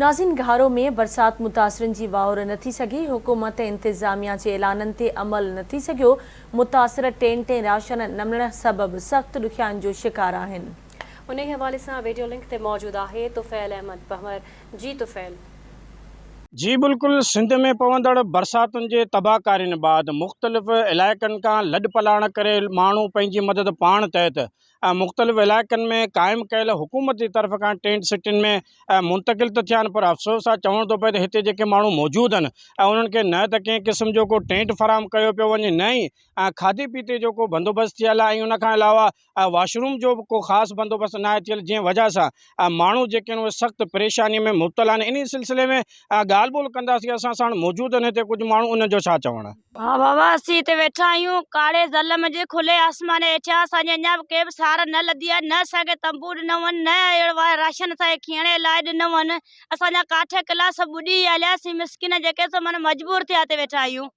ناظرين گهارو ۾ برسات متاثرن جي واهر نه ٿي سگهي، حڪومت ۽ انتظاميا جي اعلانن تي عمل نه ٿي سگهيو، متاثر ٽينٽ ۽ راشن نه ملڻ سبب سخت ڏکيائين جو شڪار آهن. انهي حوالي سان ويڊيو لنڪ تي موجود آهي طفيل احمد پنهور جي طفيل. جي بلڪل سنڌ ۾ پوندڙ برساتن جي تباهڪارين بعد مختلف علائقن کان لڏپلاڻ ڪري ماڻهو پنهنجي مدد پاڻ تحت مختلف علائقن ۾ قائم ڪيل حڪومت جي طرف کان ٽينٽ سٽين ۾ منتقل ته ٿيا آهن پر افسوس سان چوڻو ٿو پئي ته هتي جيڪي ماڻهو موجود آهن انهن کي نه ته ڪنهن قسم جو ڪو ٽينٽ فراهم ڪيو پيو وڃي نه ئي کاڌي پيتي جو ڪو بندوبست ٿيل آهي ۽ ان کان علاوه واش روم جو به ڪو خاص بندوبست ناهي ٿيل جنهن وجه سان ماڻهو جيڪي آهن اهي سخت پريشاني ۾ مبتلا آهن انهي سلسلي ۾ ڳالهه ٻولهه ڪنداسين اسان ساڻ موجود آهن هتي ڪجهه ماڻهو انهن جو ڇا چوڻ آهي. ها بابا اسين هتي ويٺا آهيون ڪاڙهي ظلم جي کلي آسمان هيٺيان اسان جي اڃا به ڪي به سار نه لڌي آهي نه اسان کي تنبو ڏنو هئن نه اهڙو راشن اسان کي کيئڻي لاء ڏنو هئن اسان جا ڪاٺ ڪلا سڀ ٻڏي هليا اسين مسڪين جيڪي سو معنيٰ مجبور ٿيا هتي ويٺا آهيون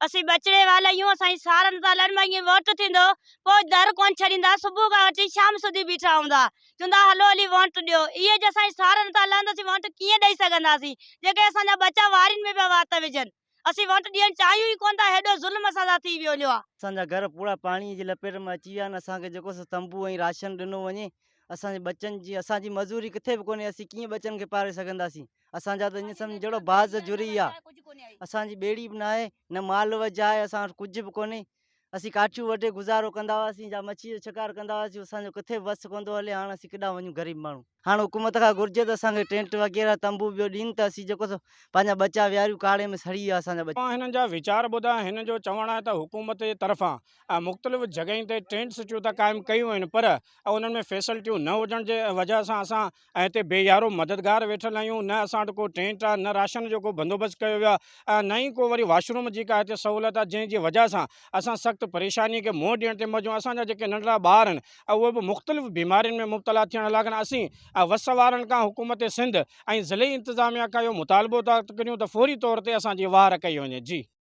اسين ٻچڙي والا آهيون اسان جي سار نٿا لهن مان ووٽ ٿيندو پوء در ڪونه ڇڏيندا صبح کان وٺي شام سڌي بيٺا هوندا چوندا هلو هلي ووٽ ڏيو اهي جي اسان جي سار نٿا لهن ته اسين ووٽ ڪيئن ڏئي سگهنداسين جيڪي اسان جا ٻچا وارين ۾ پيا وات وجهن اسين ووٽ ڏيڻ چاهيون ئي ڪونه ٿا هيڏو ظلم اسان سان ٿي ويو هليو آ. اسان جا گهر پورا پاڻي جي لپيٽ ۾ اچي ويا آهن اسان کي جيڪو سو تنبو ۽ راشن ڏنو وڃي اسان جي ٻچن جي اسان جي مزوري ڪٿي به ڪونهي اسين ڪيئن ٻچن کي پاري سگهنداسين اسان جا ته ائين سمجهه جهڙو باز جري آ اسان جي ٻيڙي به ناهي نه مال وجهه آهي اسان وٽ ڪجهه به ڪونهي اسين ڪاٺيون وڍي گذارو ڪندا هئاسين يا مڇي جو شڪار ڪندا هئاسين اسان جو ڪٿي به وس ڪونه ٿو هلي هاڻ اسين ڪيڏانهن وڃون غريب ماڻهو هاڻ حڪومت کان گهرجي ته اسان کي ٽينٽ وغيره تنبو ٻيو ڏين ته اسين جيڪو سو پنهنجا ٻچا ويهاريون ڪاڙهي ۾ سڙي ويا اسان جا ٻچا. هنن جا ويچار ٻڌا هنن جو چوڻ آهي ته حڪومت جي طرفان مختلف جڳهين تي ٽينٽ سٽيون ته قائم ڪيون ويون پر انهن ۾ فيسلٽيون نه هجڻ جي وجهه سان اسان ۽ هتي بي يارو مددگار ويٺل آهيون نه اسان وٽ ڪو ٽينٽ آهي نه راشن جو ڪو بندوبست ڪيو ويو آهي ۽ نه ئي ڪو وري واش روم جي ڪا هتي سهولت آهي جنهن جي وجهه سان اسان سخت پريشاني کي منهن ڏيڻ تي مجبور اسان جا جيڪي ننڍڙا ٻار آهن اهي به مختلف بيمارين ۾ مبتلا ٿيڻ لڳا اسين وس وارن کان حڪومت سنڌ ۽ ضلعي انتظاميا کان اهو مطالبو ٿا ڪريون ته فوري طور تي اسان جي واهر ڪئي وڃي جي.